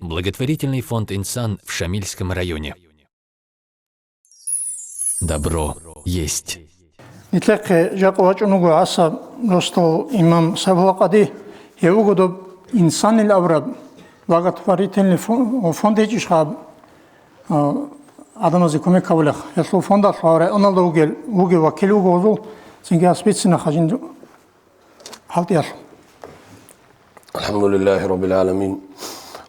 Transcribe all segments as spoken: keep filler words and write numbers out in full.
Благотворительный фонд «Инсан» в Шамильском районе. Добро есть. Нилъехъе жакъа вачӀун вуго гӀасаб росдал имам Сайфулла къади. Гьев вуго доб «Инсанил» абураб благотворительный фон-, фонд гьечӀищха, а, гӀадамазе кумек гьабулехъ. Гьелъул фондалъул гьав районалда вугел, вугев вакил вуго гьезул, цинги гьас бицина хъажин. ХӀалтӀиялъ. الحمد لله رب العالمين،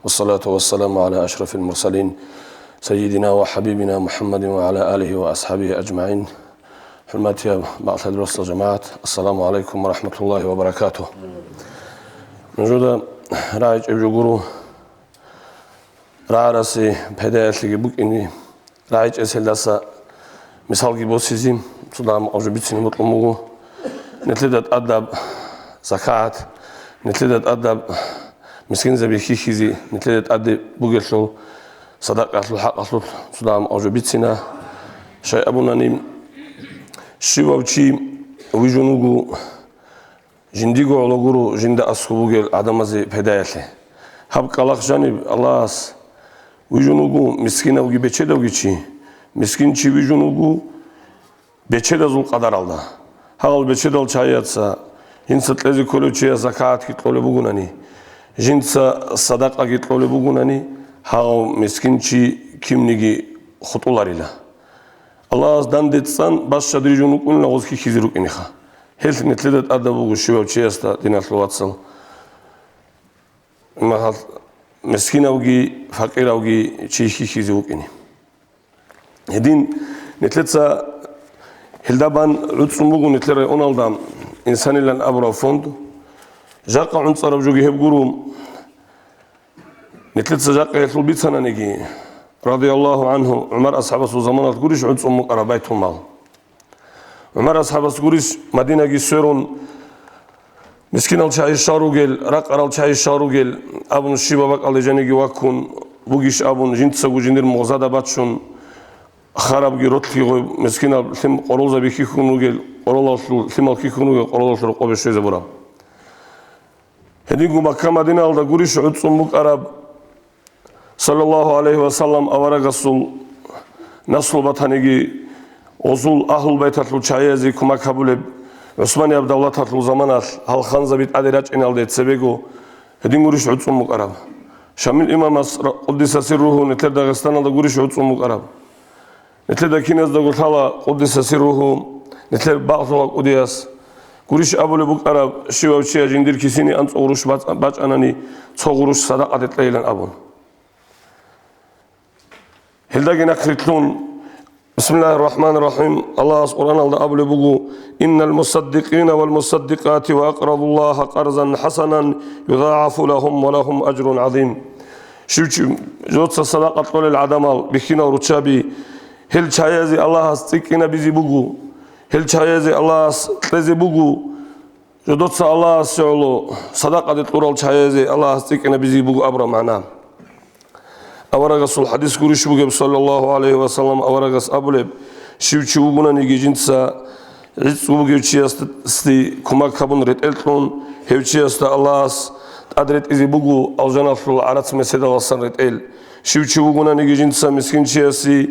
والصلاة والسلام على أشرف المرسلين، سيدنا وحبيبنا محمد وعلى آله وأصحابه أجمعين. ХӀурматиял бакълъи росла жамагӀат, ассаламу гӀалайкум ва рахӀматуллагьи ва баракатугь. Нужеда рагӀичӀеб жо гуро, рагӀарасе пайдаялъеги букӀине, рагӀичӀесилдаса мисалги босизе, цо дагьаб жо бицине бокьун буго. Нилъеда тӀадаб закагӀат, нилъеда тӀадаб мискинзаби хьихьизе, нилъеда тӀаде бугелъул садакъаялъул хӀакъалъулъ цо дагьаб жо бицина. Щай абунани, щивав чи вижун вуго, жиндиго гӀоло гуро жинда аскӀоб бугел гӀадамазе пайдаялъе. Гьаб кӀкӀалахъ жаниб Аллагьас вижун вуго мискинавги бечедавги чи. Мискин чи вижун вуго бечедазул къадаралда. Гьагъал бечедал чагӀияца, жинца кьезе кколев чияс закагӀатги кьолеб бугунани, жинца садакъаги кьолеб бугунани, гьагъав мискин чи кинниги хутӀуларила. Аллагьас данде цӀан бащад рижун вукӀунила гъоз хьихьизе рукӀинеха. Гьелъ нилъеда тӀадаб буго щивав чиясда, диналъул вацал, мискинавги факъиравги чи хьихьизе вукӀине. Гьедин нилъеца гьелда бан гӀуцӀун буго нилъер районалда «Инсанилан» абураб фонд. Жакъа гӀунцӀараб жоги гьеб гуро. Нилъеца жакъа гьелъул бицананиги, радияллагьу гӀангьу, ГӀумар асхӀабасул заманалъ гурищ гӀуцӀун букӀараб байтулмал? ГӀумар асхӀабас гурищ Мадинаги сверун, мискинал чагӀи щал ругел, ракъарал чагӀи щал ругел абун, щибаб бакӀалде жаниги ваккун бугищ абун, жинцаго жиндир мугъзада бачун, харабги ролъги гъой мискинал лъим къоролзаби хьихьун ругел, къоролалъул лъимал хьихьун ругел, къоролалъул рокъобе щвезе бураб. Гьединго Макка-Мадинаялда гурищ гӀуцӀун букӀараб, саллаллагьу гӀалайгьи ва саллам, аварагасул наслу батаниги, гъозул агьлу байталъул чагӀиязе кумак гьабулеб, ГӀусманияб давлаталъул заманалъ гьал ханзаби тӀаде рачӀиналде цебего гьедин гурищ гӀуцӀун букӀараб. Шамил имамас, къуддиса сирругьу, нилъер Дагъистаналда гурищ гӀуцӀун букӀараб. Нилъеда киназдаго лъала, къуддиса сирругьу, нилъер багълъугъа кӀудияс, гурищ абулеб букӀараб, щивав чияс жиндир кисине анцӀго гъурущ бац-, бачӀанани, цо гъурущ садакъаде кьейилан абун. Гьелдаги нахърилълъун, бисмиллагьир рахӀманир рахӀим, Аллагьас Къуръаналда абулеб буго: «Иннал мусаддикъина вал мусаддикъати ва акърадуллагьа къарзан хӀасанан юдагӀафу лагьум ва лагьум ажрун гӀазим». Щив чи, жоца садакъа кьолел гӀадамал, бихьинал руччаби, гьел чагӀиязе Аллагьас цӀикӀкӀинабизе буго, гьел чагӀиязе Аллагьас кьезе буго, жодоца Аллагьасе гӀоло садакъаде кьурал чагӀиязе Аллагьас цӀикӀкӀинабизе буго абураб магӀна. Аварагасул хӀадис гурищ бугеб, саллаллагьу гӀалайгьи ва саллам, аварагас абулеб: «Щив чи вугонаниги жинца гӀицӀго бугев чиясде кумак гьабун ретӀел кьун, гьев чиясда Аллагьас тӀад ретӀизе буго алжаналъул гӀарац меседаласан ретӀел. Щив чи вугонаниги жинца мискинчиясе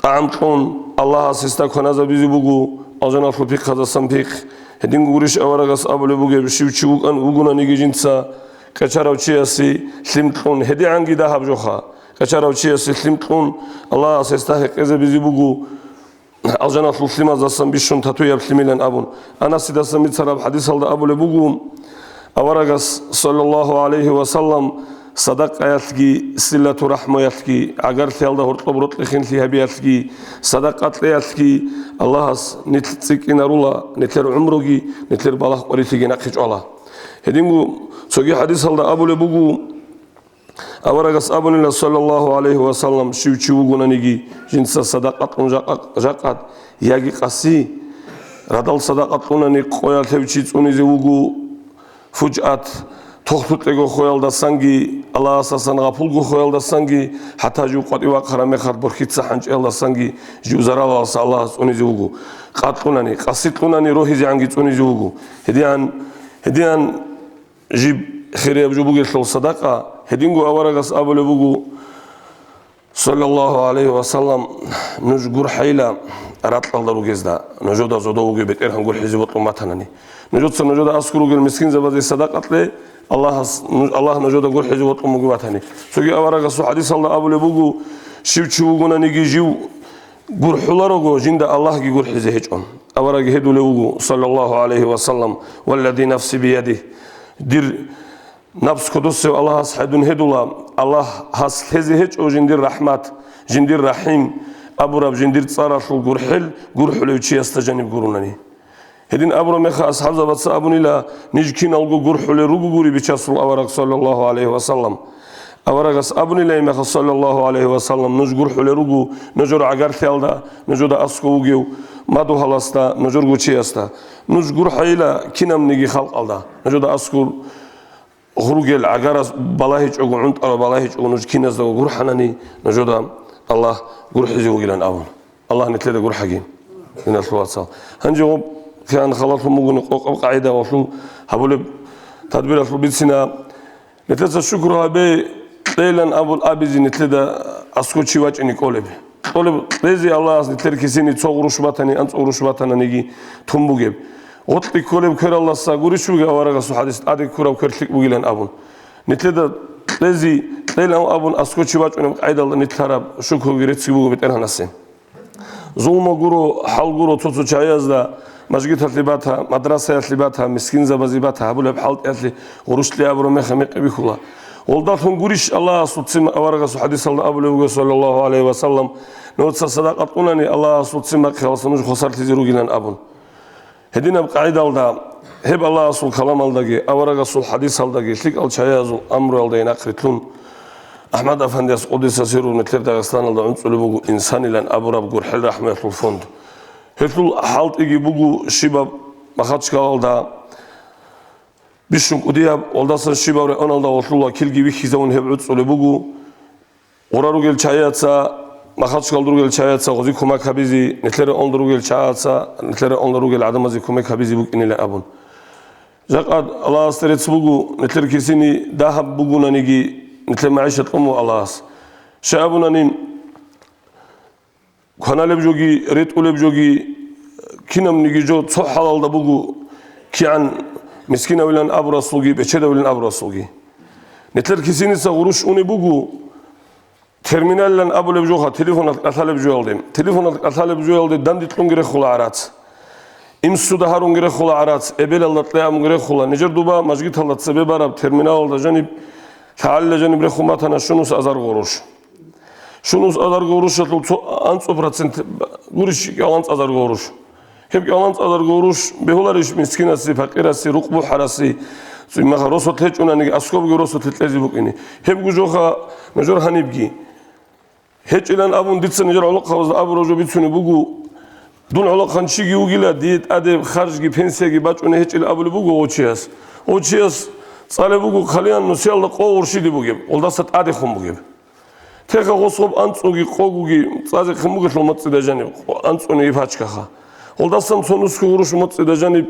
тӀагӀам кьун, Аллагьас гьесда кваназабизе буго алжаналъул пихъазасан пихъ». Гьединго гурищ аварагас абулеб бугеб: «Щив чи вукӀан вугонаниги жинца къечарав чиясе лъим кьун, гьедигӀанги дагьаб жоха, къечарав чиясе лъим кьун, Аллагьас гьесда гьекъезабизе буго алжаналъул лъимаздасан бищун татуяб лъимилан», абун. Анасидасан бицараб хӀадисалда абулеб буго, аварагас, саллаллагьу гӀалайгьи ва саллам, садакъаялъги, силату рахӀмаялъги, гӀагарлъиялда гьоркьоб рокьи-хинлъи гьабиялъги, садакъа кьеялъги Аллагьас нилъ цӀикӀкӀинарула, нилъер гӀумруги, нилъер балагь къварилъиги нахъе чӀвала. Гьединго цоги хӀадисалда абулеб буго, аварагас абунила, саллаллагьу гӀалайгьи ва саллам: «Щив чи вугонаниги жинца садакъа кьун жакъа-, жакъат яги къаси, радал садакъа кьунани къоялъ гьев чи цӀунизе вуго, фужат, тохлъукьего хоялдасанги, Аллагьасасан гъапулго хоялдасанги, хӀатта жив къватӀив вахъараб мехалъ борхьица хӀанчӀиялдасанги жив заралаласа Аллагьас цӀунизе вуго. Къа кьунани, къаси кьунани рогьизегӀанги цӀунизе вуго». Гьедигьан, гьедигьан жиб хирияб жо бугелъул садакъа, Гьединго аварагас абулеб буго, саллаллагьу гӀалайгьи ва саллам, нуж гурхӀейила ракьалда ругезда, нужеда зодов вугев БетӀергьан гурхӀизе бокьун батанани. Нужеца нужеда аскӀор ругел мискинзабазе садакъа кье, Аллагьас, Аллагь нужеда гурхӀизе бокьун бугев батани. Цоги аварагасул хӀадисалда абулеб буго, щив чи вугонаниги жив гурхӀуларого, жинда Аллагьги гурхӀизе гьечӀо. Авараг гьедулев вуго, саллаллагьу гӀалайгьи ва саллам, «Валлади нафси биядигь», дир напс кодосев Аллагьас хӀедун гьедула, Аллагь гьас лъезе гьечӀо жиндир рахӀмат, жиндир рахӀим абураб жиндир цӀаралъул гурхӀел гурхӀулев чиясда жаниб гурунани. Гьедин абураб мехалъ асхӀабзабаца абунила, ниж киналго гурхӀулел ругогури Бичасул авараг, саллаллагьу гӀалайгьи ва саллам. Аварагас абунила гьеб мехалъ, саллаллагьу гӀалайгьи ва саллам, нуж гурхӀулел руго нужер гӀагарлъиялда, нужеда аскӀов вугев мадугьаласда, нужерго чиясда. Нуж гурхӀейила кинабниги халкъалда, нужеда аскӀор ругел гӀагарас балагьичӀого, гӀунтӀарав балагьичӀого нуж киназдаго гурхӀанани, нужеда Аллагь гурхӀизе вугилан абун. Аллагь нилъеда гурхӀаги, диналъул вацал. Гьанже гъоб кигӀан халалъун бугони къокъаб къагӀидалъул гьабулеб тадбиралъул бицина. Нилъеца шукру гьабе, кьейилан абун абизе нилъеда аскӀов чи вачӀине кӀолеб. Кьолеб кьезе Аллагьас нилъер кисине цо гъурущ батани, анцӀ гъурущ батананиги тун бугеб. Гъоркье кколеб квералдаса гурищ бугеб аварагасул хӀадис, тӀаде ккураб квер лъикӀ бугилан абун. Нилъеда кьезе, кьейилан абун аскӀов чи вачӀунеб къагӀидалда нилъ лъараб шукруги реццги буго БетӀергьанасе. Зулму гуро, хӀал гуро цо-цо чагӀиязда, мажгиталъе бата, мадрасаялъе бата, мискинзабазе бата гьабулеб хӀалтӀиялъе гъурущ кье абураб мехалъ мекъи бихьула. Гъолдалъун гурищ Аллагьасул ццин аварагасул хӀадисалда абулеб буго, саллаллагьу гӀалайгьи ва саллам, нужеца садакъа кьунани Аллагьасул ццин бахъиялдаса нуж хвасарлъизе ругилан абун. Гьединаб къагӀидалда, гьеб Аллагьасул каламалдаги, аварагасул хӀадисалдаги, лъикӀал чагӀиязул амруялдаги нахърилълъун, АхӀмад Афандияс, къудиса сирругьу, нилъер Дагъистаналда гӀунцӀулеб буго «Инсан» илан абураб гурхӀел рахӀмуялъул фонд. Гьелъул хӀалтӀиги буго щибаб Махачкалалда бищун кӀудияб, гъолдасан щибаб районалда гъолъул вакилги вихьизавун гьеб гӀуцӀулеб буго. Гъура ругел чагӀица, Махачкал ругел чагӀица гъози кумек гьабизе, нилъер районалда ругел чагӀица, нилъер районалда ругел гӀадамазе кумек гьабизе букӀинилан абун. Жакъа Аллагьасда рецц буго, нилъер кисине дагьаб бугонаниги, нилъер магӀишат кьун буго Аллагьас. Щай абунани, кваналеб жоги, ретӀулеб жоги, кинабниги жо цо хӀалалда буго, кигӀан мискинавилан абурасулги, бечедавилан абурасулги. Нилъер кисиница гъурущ унеб буго, терминалилан абулеб жоха, телефоналъ кӀалъалеб жоялде. Телефоналъ кӀалъалеб жоялде данде кьунги рехула гӀарац. Имсуда гьарунги рехула гӀарац, эбелалда кье абунги рехула. Нижер дуба мажгиталда цебе бараб терминалалда жаниб, лъагӀалила жаниб рехун батана щунус азар гъурущ. Щунус азар гъурущалъул цо анцӀу процент гурищ кӀаланцӀ азар гъурущ. Гьеб кӀаланцӀ азар гъурущ бегьуларищ мискинасе, пакъирасе, рукъ бухӀарасе, цӀимаха росулъ гьечӀонаниги, аскобги росулъе кьезе букӀине? Гьеб гужоха нужер гьанибги. ГьечӀилан абун дица нижер гӀолохъабазда абураб жо бицунеб буго, дун гӀолохъанчиги вугила, дие тӀаде харжги пенсияги бачӀунеб гьечӀил абулеб буго гъов чияс. Гъов чияс цӀалеб буго, хъалиян нусиялда къо гъурщиде бугеб, гъолдаса тӀадехун бугеб. Теха гъос гъоб анцӀуги къогуги цӀазе хъин бугелъул моцӀида жаниб, анцӀуниги пачкаха. Гъолдасан цо нусго гъурущ моцӀида жаниб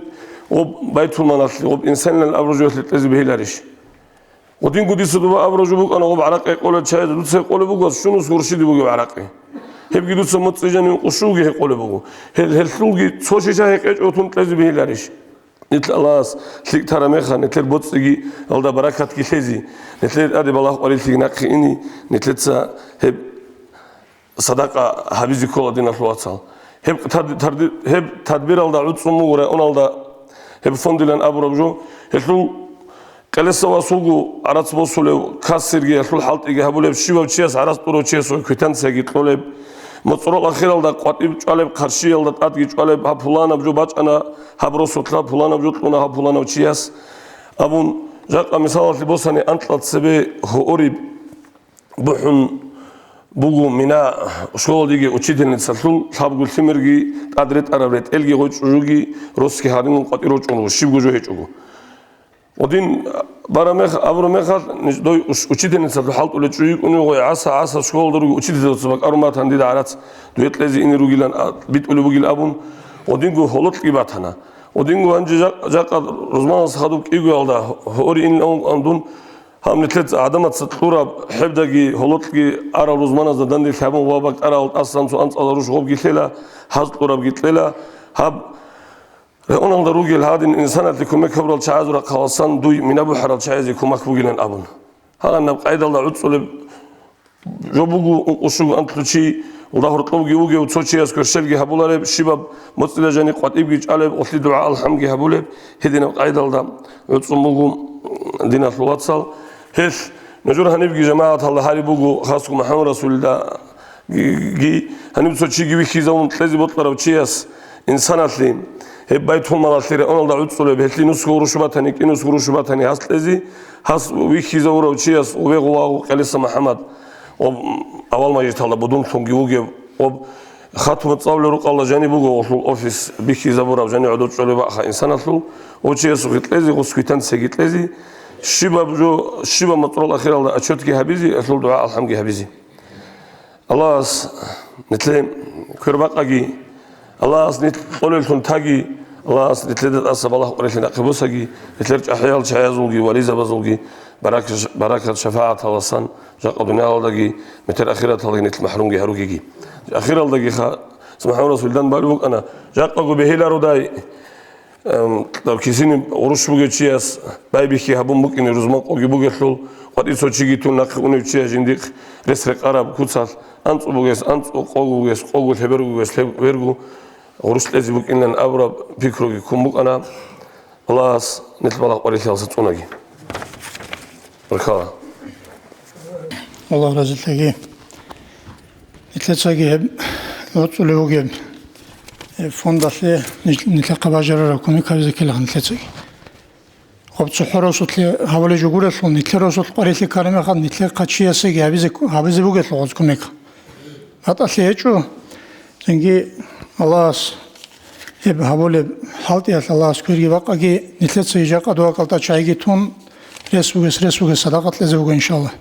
гъоб байтулмалалъе, гъоб инсанилан абураб жоялъе кьезе бегьиларищ? Гъодинго дица дуба абураб жо букӀана гъоб гӀаракъи гьекъолел чагӀида, дуца гьекъолеб буго щунус гъурщиде бугеб гӀаракъи. Гьебги дуца моцӀи жанив къушуги гьекъолеб буго. Гьел, гьелъулги цо шиша гьекъечӀого тун кьезе бегьиларищ? Нилъ Аллагьас лъикӀ тараб мехалъ, нилъер боцӀиги, алда баракатги лъезе, нилъер тӀаде балагь къварилъиги нахъе ине, нилъеца гьеб садакъа гьабизе ккола, диналъул вацал. Гьеб тад-, тарди-, гьеб тадбиралда гӀуцӀун буго районалда гьеб фондилан абураб жо. Гьелъул къелеса вас вуго гӀарац босулев, кассирги, гьелъул хӀалтӀиги гьабулеб, щивав чияс, гӀарац тӀурав чияс квитанцияги кьолеб. МоцӀрол ахиралда къватӀиб чӀвалеб, хъарщиялда тӀадги чӀвалеб, гьаб пуланаб жо бачӀана, гьаб росулъа пуланаб жо кьуна гьаб пуланав чияс абун, жакъа мисалалъе босани, анкьа цебе гьуориб бухӀун буго мина школадеги учительницалъул, лъабго лъимерги, тӀад ретӀараб ретӀелги, гъой чӀужуги, росги гьарингун къватӀир рочӀун руго, щибго жо гьечӀого. Гъодин бараб мех-, абураб мехалъ, ниж-, дой уш-, учительницалъул хӀалтӀулел чӀужу йикӀунев гъой гӀаса, гӀаса школалда руго учительница бакӀарун батани дида гӀарац дуе кьезе ине ругилан а-, битӀулеб бугил абун, гъодинго гьолокьги батана. Гъодинго гьанже жакъ-, жакъа рузманалъ хадуб кӀигоялда гьори ин авун дун Гьаб нилъеца гӀадамаца кьураб хӀебдаги гьолокьги арал рузманазда данделъи гьабун ва бакӀарал тӀасан цо анцӀала рущ гъобги лъела, гьаз кьурабги кьела. Гьаб районалда ругел гьадин инсаналъе кумек гьабурал чагӀазул рахъаласан дуй мина бухӀарал чагӀазе кумек бугилан абун. Гьагъанаб къайдалда гӀуцӀулеб жо буго, ункъо-щуго анлъго чи, гьелда гьоркьовги вугев, цо чияс кверщелги гьабулареб, щибаб моцӀила жани къватӀибги чӀалеб, гъолъие дугӀа-алхӀамги гьабулеб, гьединаб къайдалда гӀуцӀун буго диналъул вацал. Гьелъ нужер гьанибги жамагӀаталда гьариб буго, хасго МухӀаммад Расулида ги, гьаниб цо чиги вихьизавун кьезе бокьарав чияс, инсаналъе, гьеб Байтулмалалъе районалда гӀуцӀулеб, гьелъие нусго гъурущ батани, кӀинусго гъурущ батани гьас кьезе, гьас вихьизавурав чияс Увегъувагъу Къелиса МухӀаммад, ва авал мажгиталда будунлъунги вугев, ва хатума цӀалулел рукъалда жаниб буго гъолъул офис бихьизабураб, жани гӀодов чӀолеб бакӀха инсаналъул, ва чиясухъе кьезе, гъос квитанцияги кьезе, щибаб жо, щибаб моцӀрол ахиралда отчетги гьабизе, гьелъул дугӀа-алхӀамги гьабизе. Аллагьас нилъее квербакъаги, Аллагьас нилъ къолеллъун таги, Аллагьас нилъеда тӀаса балагь къварилъи нахъе босаги, нилъер чӀахӀиял чагӀазулги вализабазулги барак-, баракат-шафагӀаталасан жакъа дуниялалдаги метер ахираталдаги нилъ махӀрумги гьаругеги. Ахиралдагиха, МухӀаммад Расулида балеб букӀана, жакъаго бегьилародай, Эм, кисини гъурущ бугев чияс байбихьи гьабун букӀине рузман къоги бугелъул, къватӀи цо чиги тун нахъе унев чияс жиндихъ рес рекъараб куцалъ, анцӀу бугес анцӀу, къого бугес къого, лъеберго бугес лъеберго гъурущ кьезе букӀинилан абураб пикруги ккун букӀана. Аллагьас нилъ балагь къварилъиялдаса цӀунаги. Баркала. Аллагь разилъаги. Нилъецаги гьеб гӀуцӀулев вугеб, э, фондалъе нил-, нилъехъа бажарараб кумек гьабизе ккелаха нилъецаги. Гъоб цохӀо росулъе гьабулеб жо гурелъул, нилъер росулъ къварилъи ккараб мехалъ нилъехъа чиясеги гьабизе, гьабизе бугелъул гъоз кумек. БатӀалъи гьечӀо, цинги Аллагьас гьеб гьабулеб хӀалтӀиялъ Аллагьас кверги бакъаги, нилъецаги жакъа дова кӀалтӀа чагӀиги тун, рес бугес, рес бугес садакъа кьезе буго, иншаллагь.